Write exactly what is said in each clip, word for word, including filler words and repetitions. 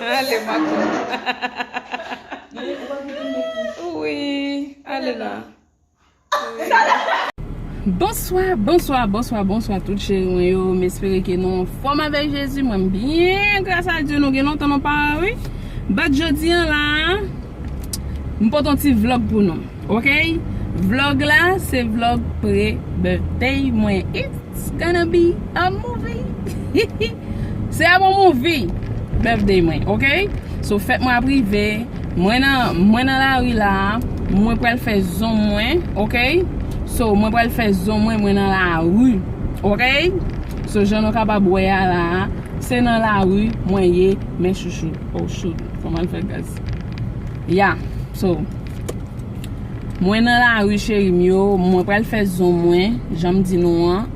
Ale, Marco. Wi, ale la. Bonswa, bonswa, bonswa, bonswa tout cheri mwen yo. M espere ke nou anfòm avèk Jezi. Mwen m byen, gras a Dye, nou gen lontan nou pa wè, wi. But jodi an la, m pote yon ti vlog pou nou. Ok? Vlog la, se vlog pre-birthday mwen. It's gonna be a movie. Se ap yon movie birthday mwen, ok? So, fèt mwen ap rive. Mwen nan, mwen nan lari la. Mwen pral fè zong mwen, ok? So, mwen pral fè zong mwen, mwen nan lari, ok? So, jan nou kapab wè a la, se nan lari mwen ye, men chouchou. Oh, shoot. Fò m al fè gaz. Ya, so, mwen nan lari, cheri m yo, mwen pral fè zong mwen, jan m di nou an,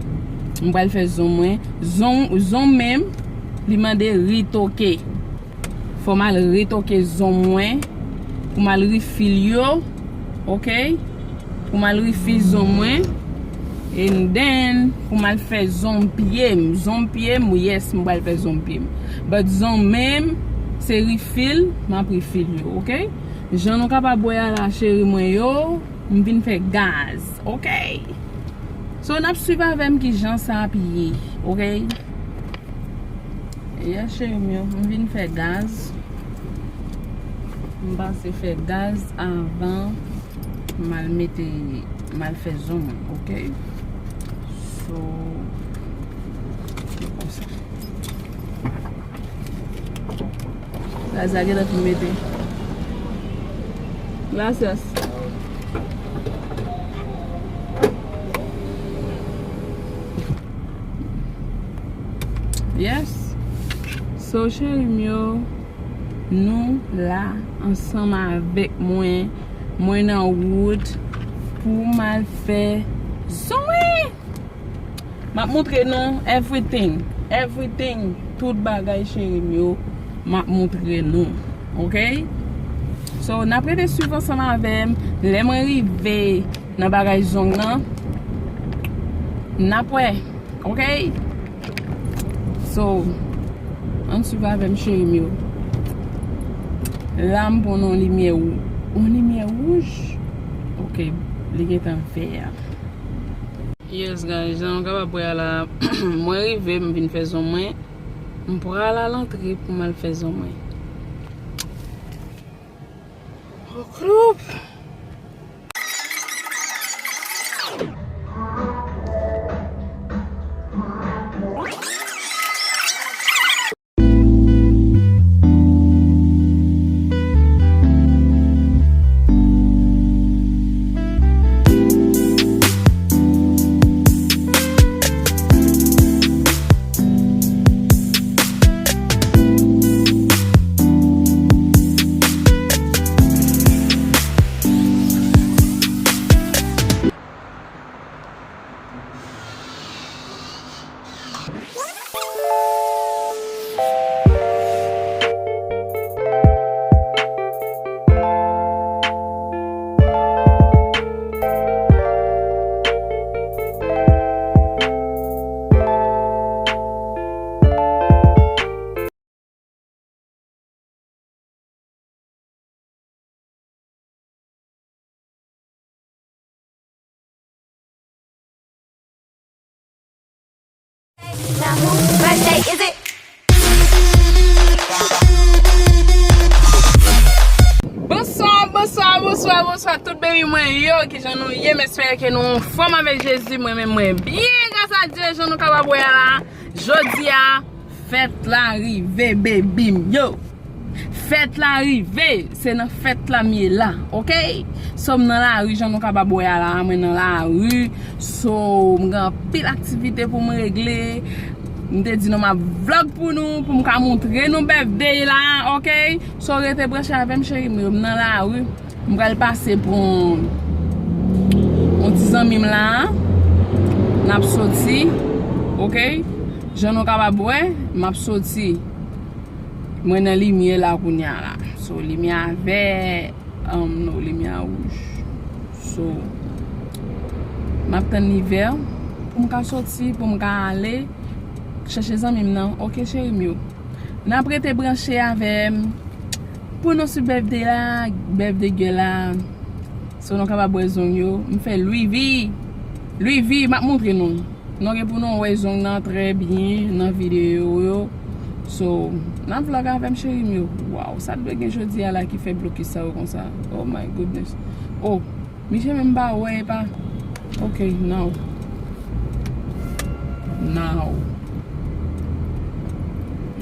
mwen pral fè zong mwen. Zong, zong menm, li mande retoke. Fò m al retoke zong mwen, pou m al refill yo, ok? Pou m al refill zong mwen. And then, pou m al fè zong pye m. Zong pye m, yes, m pral fè zong pye m. But zong men m, se refill, m ap refill yo, ok? Jan nou kapab wè a la, cheri mwen yo, m vin fè gaz, ok? So, n ap swiv avè m ki jan sa ap ye, ok? Yeah, cheri m yo, m vin fè gaz. M pase fè gaz avan m al mete, m al fè zong mwen, ok? So, se konsa. Gaz la gentan fin mete. Gracias. Yes. So, cheri m yo, nou la ansanm avèk mwen. Mwen nan wout pou m al fè zong mwen. M ap montre nou everything. Everything. Tout bagay, cheri m yo. M ap montre nou. Ok? So, n ap rete swiv ansanm avè m. Lè mwen rive nan bagay zong nan, n ap wè. Ok? So, ann swiv avè m, cheri m yo. La, m pran yon limyè wou-, yon limyè wouj. Ok, li gentan vè a. Yes, guys, jan nou kapab wè a la, mwen rive, m vin fè zong mwen. M pral al antre pou m al fè zong mwen. Oh, kloup! Now whose birthday is it? Bonswa, bonswa, bonswa, bonswa tout baby mwen yo, kijan nou ye? M espere ke nou anfòm avèk Jezi. Mwen menm mwen byen, gras a Dye, jan nou kapab wè a la. Jodi a, fèt la rive, baby m yo. Fèt la rive, se nan fèt la m ye la, ok? So, m nan lari, jan nou kapab wè a la, mwen nan lari. So, m gen anpil aktivite pou m regle. M te di nou m ap vlog pou nou, pou m ka montre nou birthday la, ok? So, rete branche avè m, cheri m yo, m nan lari. M pral pase pou yon, yon ti zanmi m la. N ap soti, ok? Jan nou kapab wè, m ap soti. Mwen nan limyè la kounye a la. So, limyè a vè, um, no, limyè a wouj. So, m ap tann li vè pou m ka soti, pou m ka ale chèche zanmi m nan. Ok, cheri m yo. N ap rete branche avè m. Pou nou sou birthday la, birthday girl la. So nou kapab wè zong yo. M fè Louis V. Louis V, m ap montre nou. Nou gen pou nou wè zong nan trè byen nan videyo yo. So, n ap vlog avè m cheri m yo. Waw, sa t dwe gen jodi a la ki fè blokis sa yo konsa. Oh my goodness. Oh, Miche menm pa wè pa. Ok, now. Now.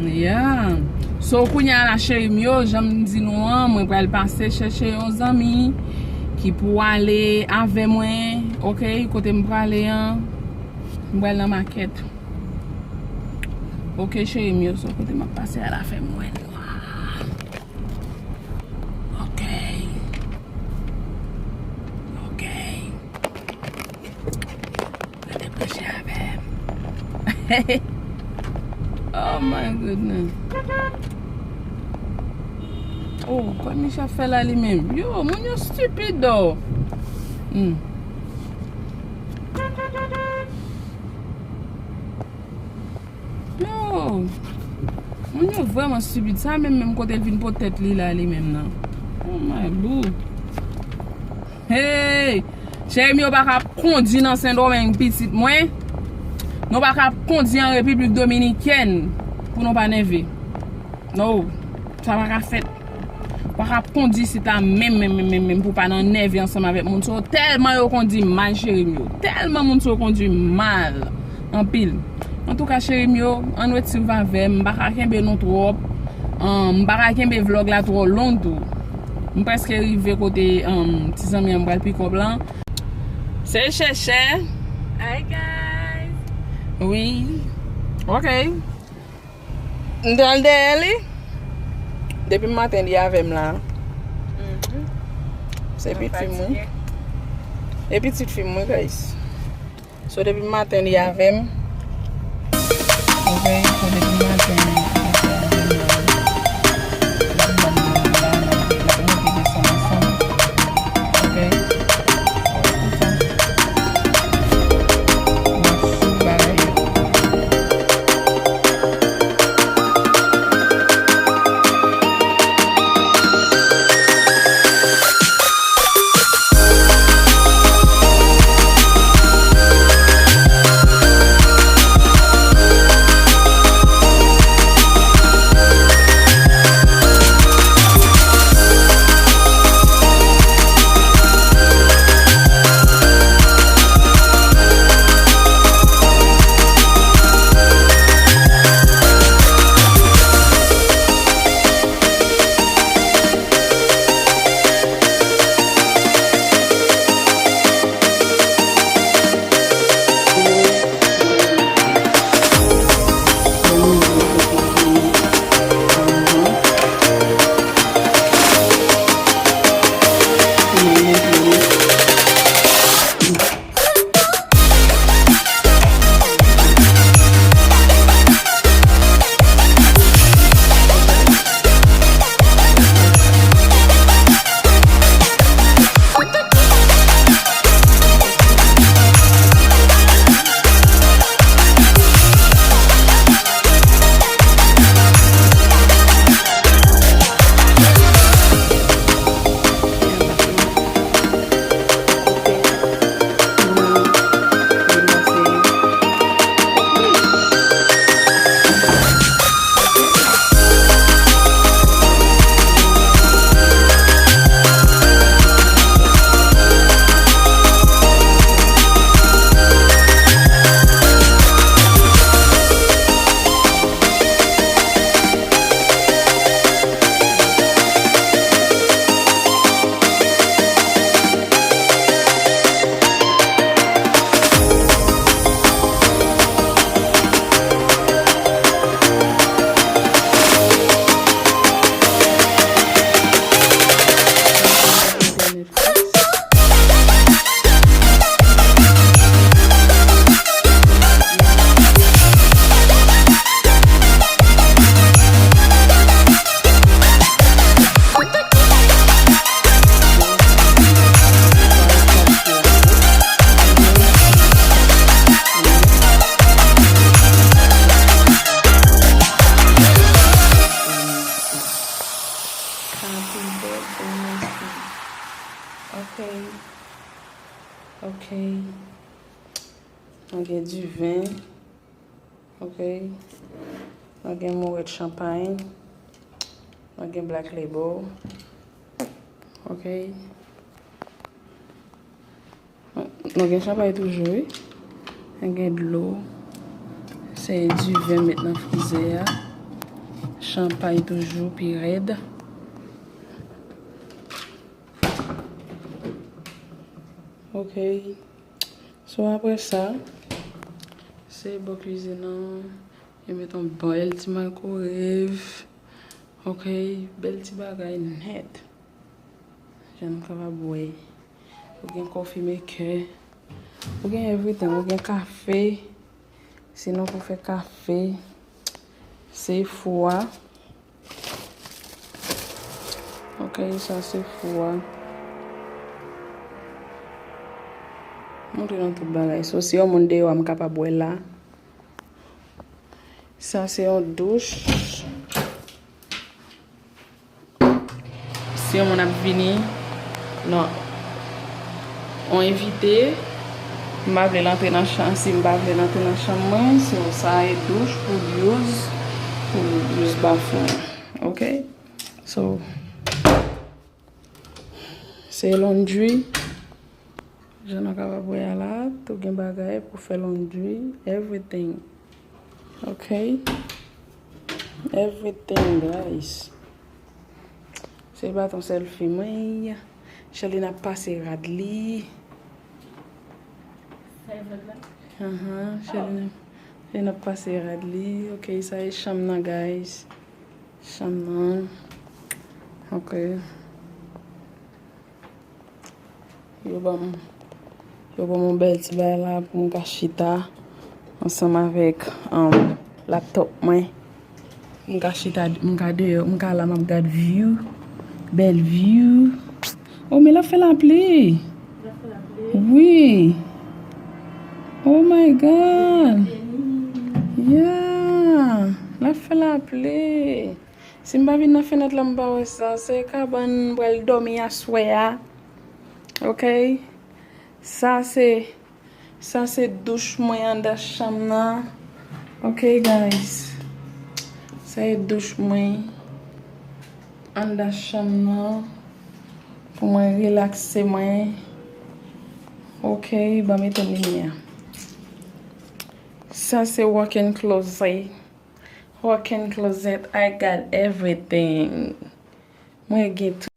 Yeah. So, kounye a la, cheri m yo, jan m di nou an, mwen pral pase chèche yon zanmi ki pou ale avè mwen, ok, kote m prale an. M pral nan makèt. Ok, cheri m yo, so, kote m ap pase a la, fè m wè nou. Ok. Ok. Rete branche avè m. Oh my goodness. Oh, kòman Miche ap fè la li menm? Yo, moun yo stupid though. Hmm. Yo, moun yo vrèman stupid. Sa menm, menm kote l vin pot tèt li la, li menm nan. Oh my boo. Hey! Cheri m yo pa ka ap kondi nan Sendomeng, pitit mwen. Nou pa ka ap kondi an Repiblik Dominikèn pou nou pa nève. No, sa pa ka fèt. Pa ka ap kondi isit la menm, menm, menm, menm, menm pou pa nan nève ansanm avèk moun sa yo. Tèlman yo kondi mal, cheri m yo. Tèlman moun sa yo kondi mal. Anpil. Antouka, cheri m yo, ann ret swiv avè m. M pa ka kenbe nou twòp. Ahn, m pa ka kenbe vlog la twò long tou. M prèske rive kote, ahn, ti zanmi an m pral pikòp lan. Se Chèchè. Hi, guys. Wi. Ok. M t al dèyè li. Depi maten li avè m la. Mhm. Se pitit fi m, wi. E pitit fi m, wi, guys. So, depi maten li avè m. Ok, so, depi maten li avè m la. Depi maten li avè m la, n ap monte desann ansanm. Ok? N ap swiv bagay yo. Ok. Ok. Mwen gen diven. Ok. Mwen gen Moet chanpay. Mwen gen Black Label. Ok. Nou gen chanpay toujou, wi. Nou gen dlo. Se diven met nan frizè a. Chanpay toujou pi rèd. Ok. So, apre sa, se bò kwizin nan, yo met yon bèl ti microwave. Ok, bèl ti bagay nèt. Jan nou kapab wè. Ou gen coffee maker. Ou gen everything. Ou gen kafe. Sinon pou fè kafe. Se fou a. Ok, sa se fou a. Montre nou tout bagay. So, si yon moun deyò a, m kapab wè la. Sa se yon douch. Si yon moun ap vini, non. On envite, m pa vle l antre nan chanm, si m pa vle l antre nan chanm mwen, so sa e douch pou l use, pou l use bathroom. Ok? So, se laundry. Jan nou kapab wè a la, tou gen bagay pou fè laundry, everything. Ok? Everything, guys. Se baton selfie mwen. Sherline ap pase rad li. Sa e vlòg la? Ahan, Sherline, Sherline ap pase rad li. Ok, sa e chanm nan, guys. Chanm nan. Ok. Yo ban m, yo ban m yon bèl ti bagay la pou m ka chita ansanm avèk, um, laptop mwen. M ka chita, m ka deyò, m ka la, m ap gad view. Bèl view. Oh, men l ap fè lapli. L ap fè lapli. Wi. Oh my God. Yeah. L ap fè lapli. Si m pa vin nan fenèt la, m pa wè sa. Se kabann m pral dòmi aswè a. Ok? Sa se, sa se douch mwen anndan chanm nan. Ok, guys. Sa e douch mwen anndan chanm nan. Pou mwen relakse mwen. Ok, ban m etenn limyè a. Sa se walk-in closet. Walk-in closet, I got everything. Mwen gen tout.